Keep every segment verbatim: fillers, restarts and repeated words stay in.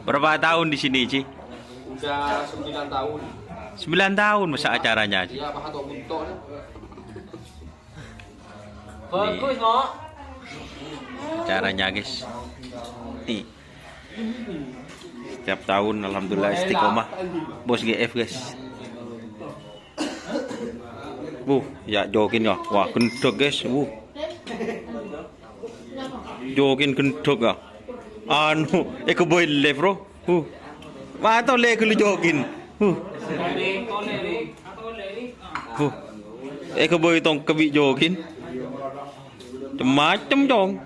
Berapa tahun di sini, Ji? Udah sembilan tahun. Sembilan tahun masa acaranya, Ji? Iya, Pak Hato Gunto nih. Bagus, Mo. Acaranya, guys. Nih. Setiap tahun, alhamdulillah, istiqomah. Bos G F, guys. Wuh, ya jogging ya. Wah, gendhek, guys. Wuh. Jogging gendhek ya. Anu, èghâbây lè, Bro. Wuh. Wah, tolè ghâllu jogging. Wuh. Wuh. Èghâbây tong kabbhi jogging. Macem-macem, Cong.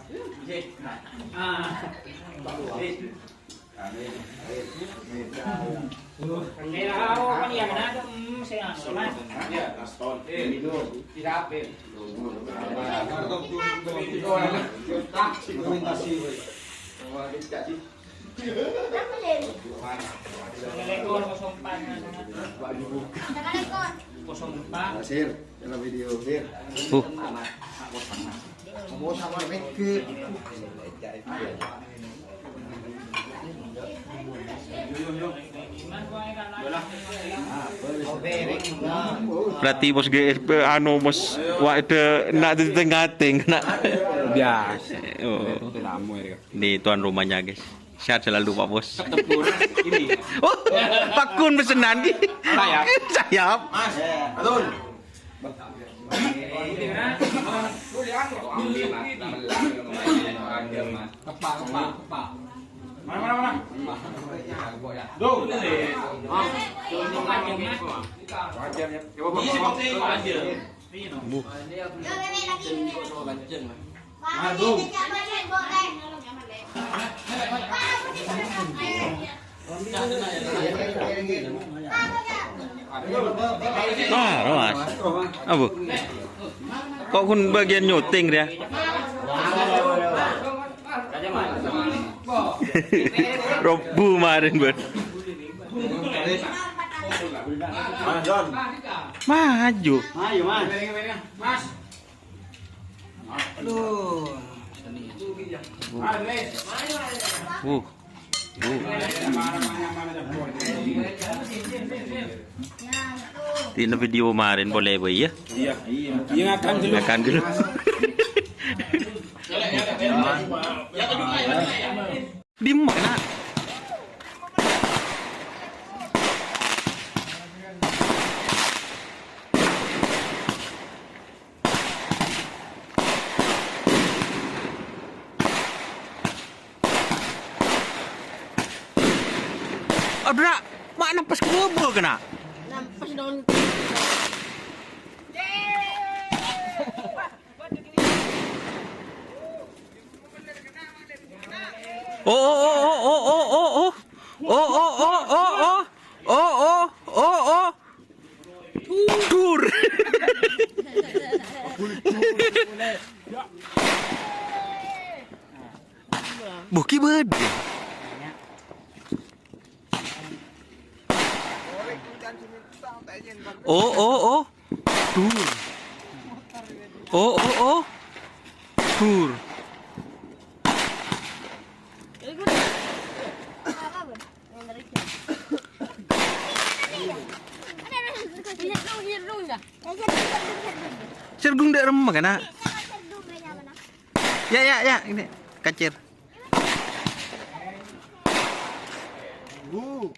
Kosong empat. Kosong empat. Sir, dalam video, Sir. Uh. Ngomong sama Mega. Berarti Bos G S P, anu, Bos, wa, ada nak di tengah-tengah, nak. Biasa. Oh. Ini tuan rumahnya, guys. Sehat selalu, Pak Bos. Ketemu ini. Oh, Pak Kun pesenan, Ki. Sayap. Sayap. Mas, betul. Tepak, tepak, tepak. Mana, mana, mana? Dong. Wajar, ya. Isi kopi aja. Nah, dong. Ah, Romas. Apa? Kok kun bagian nyuting dia? Robu kemarin, Bun. Maju. Ayo, Mas. Aduh. Wuh. Wuh. Dina video kemarin boleh, Boy, ya? Iya. Iya, ngakan dulu. Ngakan dulu. Di mana? Aduh, nak, mak nampes ke bubur kena. Nampes daun. Oh, oh, oh, oh, oh, oh, oh, oh. Oh, oh, oh, oh, oh, oh, oh, oh. Tur. Buki beda. Oh, oh, oh. Tur. Oh, oh, oh. Tur. Sergung dek remma kana. Ya, ya, ya, ini kacir.